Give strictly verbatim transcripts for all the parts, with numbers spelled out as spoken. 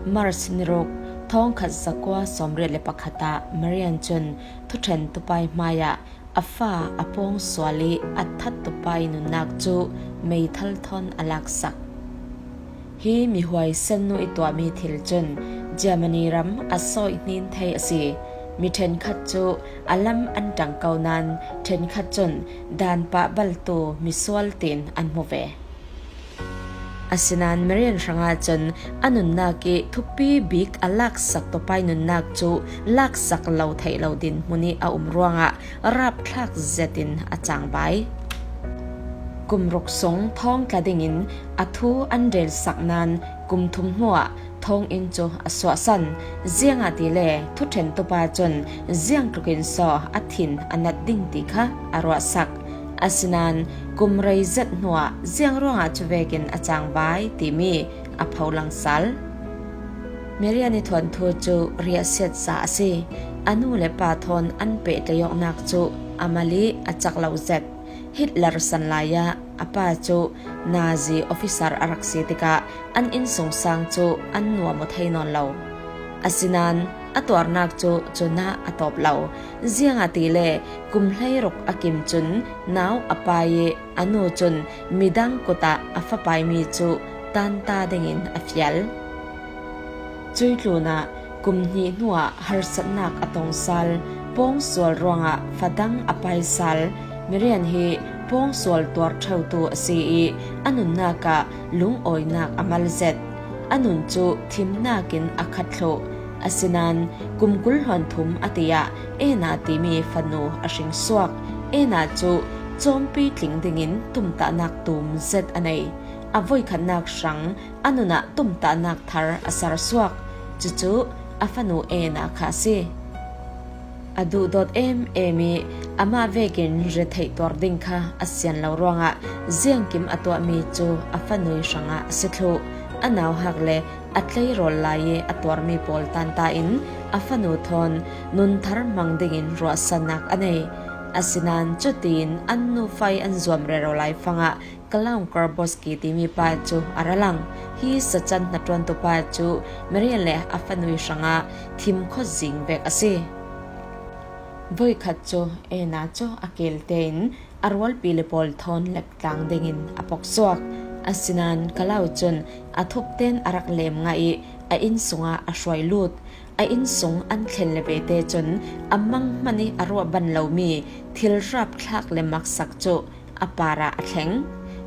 March ni ruk, thawngkhat zakua sawmriat le pakhat ah Marian cun thuṭhen tupai hmaiah a fa a pawng sual ih a that tupai nunnak cu meithal thawn a laksak. Hi mihuai sennu ih tuahmi thil cun Germany ram a sawih hnin thei a si. Mi ṭhenkhat cu a lam an ṭang ko nain ṭhenkhat cun daan pah baltu misual tiin an hmu ve. Asinain Marian hrangah cun a nunnak ih thupi bik a laksak tupai nunnak cu laksak lo theih lo dinhmun ih a um ruangah rapthlak zetin a cangvai. Kum ruk sung thawng tla dingin a thu an relsak nain kum thum hnuah thawnginn cu a suahsan. Ziangahtile thuṭhen tupa cun ziangtlukin saw a thin a nat ding ti kha a ruahsak. Asinain kum rei zet hnuah ziang ruangah cu vekin a cangvai timi a pholang sal. Marian ih thuanthu cu riahsiatsa a si. A nu le pa thawn an pehtlaih awknak cu a mal ih a cak lo zet. Hitler san lai ah a pa cu Nazi officer a rak si tikah an innsungsang cu an nuam aw thei nawn lo. Asinain a tuarnak cu cunah a tawp lo. Ziangahtile kum hleiruk a kim cun nau a pai ih a nu cun midang kut ah a fapaimi cu tanta dingin a fial. Cuih tlunah kum hnih hnuah harsatnak a tong sal, pawngsual ruangah fadang a pai sal Marian hi pawngsual tuar ṭheutu a si ih a nunnak ah lungawinak a mal zet. A nun cu thimnak in a khat thluh. Asinain kum kul hluan thum a ti ah Ena timi fanu a hring suak. Ena cu cawmpi tling dingin tumtahnak tum zet a nei. A voikhatnak hrang a nunah tumtahnak thar a ser suak. Cucu a fanu Ena kha a si. A duhdawt emem ih amah vekin retheih tuar ding kha a sian lo ruangah ziangkim a tuahmi cu a fanu ih hrangah a si thluh. A nauhak le a tleirawl lai ih a tuarmi pawl tanta in a fanu thawn nun thar hmang dingin ruahsannak a nei. Asinain cutiin an nufa ih an zuam rero lai fangah Kalaung Karboski timi pa cu a ra lang. Hi sacan hnaṭuantu pa cu Marian le a fanu ih hrangah thim khuazing vek a si. Voikhat cu Ena cu a keel tein a rualpi le pawl thawn leptlang dingin a pok suak. Asinain Kalau cun a thup tein a rak lem ngah ih a inn sungah a hruai lut. A inn sung an thlen le vete cun a mang hman ih a ruah ban lomi thil rapthlak le maksak cu a parah a thleng.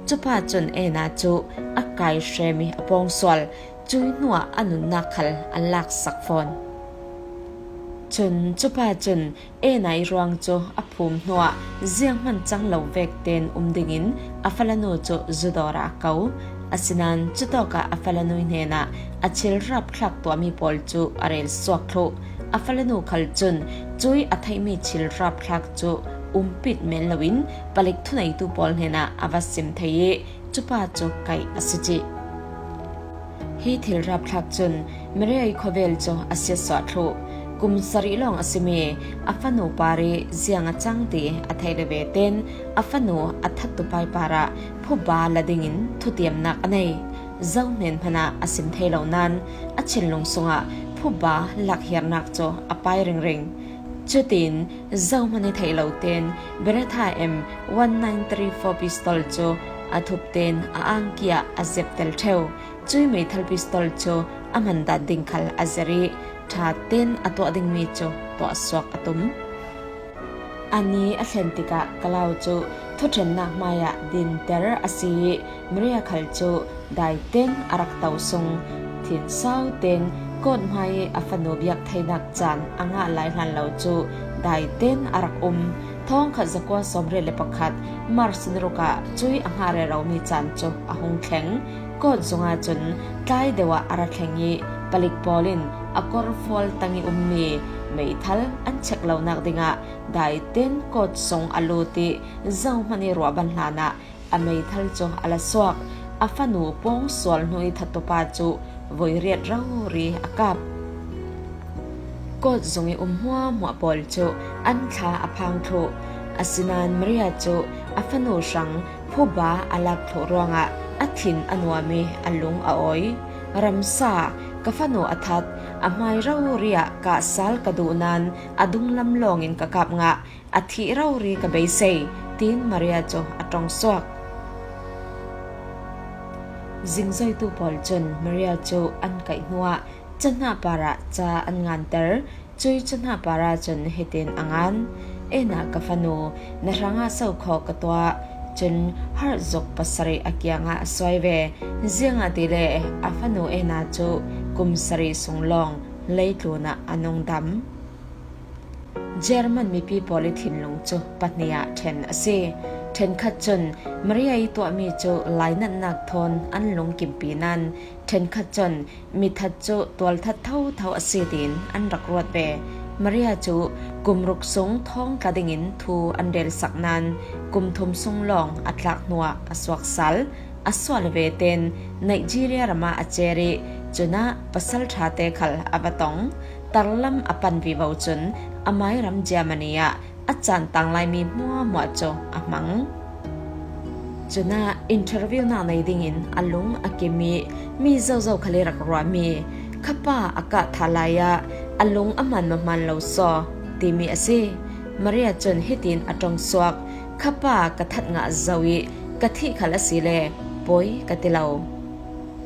Cupa cun Ena cu a kai hrem ih a pawngsual. Cuih hnuah a nunnak khal a laksak fawn. Cun cupa cun Ena ih ruang cu a phum hnuah zianghman cang lo vek tein um dingin a falanu cu zu dawr ah a ko. Asinain cutawkah a falanu ih hnenah a thil rapthlak tuahmi pawl cu a rel suak thluh. A falanu khal cun cuih a theihmi thil rapthlak cu umpit men loin palik thuneitu pawl hnenah a va sim thei ih cupa cu kaih a si cih. Hi thil rapthlak cun Maria ih khuavel cu a siatsuah thluh. Kum sarih lawng a simi a fanu par ih ziang a cang ti a theih le ve tein a fanu a thattu pai parah phuba la dingin thutiamnak a nei. Zohnen hmanah a sim thei lo nain a thinlung sungah phuba lakhiarnak cu a pai ringring. Cutin zohman ih theih lo tein Beretta M one nine three four pistol cu a thup tein a angki ah a zeptel ṭheu. Cuih meithal pistol cu a hman dan ding khal a zirh ih ṭha tein a tuah dingmi cu tuahsuak a tum. A ni a thlen tikah Kalau cu thuṭhennak hmaiah dinter a si ih Maria khal cu daitein a rak to sung. Thinsau tein kawt hmai ih a fanu biak theinak caan a ngah lai hlan lo cu daitein a rak um. Thawngkhat zakua sawmriat le pakhat March ni ruk ah cuih a ngah reromi caan cu a hung thleng. Kawt zung ahcun tlai deuh ah a ra thleng ih palik pawl in a korfual tang ih ummi meithal an chek lonak dingah daitein kawt sung a lut ih zohman ih ruah ban hlanah a meithal cu a la suak. A fanu pawngsual hnu ih thattupa cu voi riat rori a kap. Kawt zung ih um hmuahhmuah pawl cu an thla a phang thluh. Asinain Maria cu a fanu hrang phuba a lak thluh ruangah a thin a nuam ih a lung a awi. Ramsa Ka fanu a that, a hmai rori ah kah sal ka duh nan a dunglam lawngin ka kap ngah, a thih rori ka beisei, tiin Maria cu a ṭong suak. Zingzoitu pawl cun Maria cu an kaih hnuah cahna parah ca an nganter. Cui cahna parah cun hitin a ngan: Ena ka fanu, na hrangah so khawh ka tuah. Cun harh zuk pasarih a kiangah a suai ve, ziangahtile a fanu Ena cu kum sarih sung lawng leitlun ah a nung dam. German mipi pawl i thinlung cu pahnih ah ṭhen a si. Ṭhenkhat cun Maria i tuahmi cu lainatnak thawn an lungkimpi nan, ṭhenkhat cun mithat cu tualthat thotho a si tiin an rak ruat ve. Maria cu kum ruk sung thawngtla dingin thu an relsak nan, kum thum sung lawng a tlak hnuah a suak sal. A sual ve tein Nigeria ram ah a cer i cunah pasalṭhate khal a va tong. Tarlam a pan vivo cun amai ram Germany ah a caan tang laimi hmuahhmuah cu a hmang. Cunah interview nak nei dingin a lung a kim i mi zozo khal i rak ruahmi, khapa a kah thah lai ah a lung a hmaan mahmaan lo saw timi a si. Maria cun hitin a ṭong suak: Khapa ka that ngah zo i ka thih khal a si le pawi ka ti lo.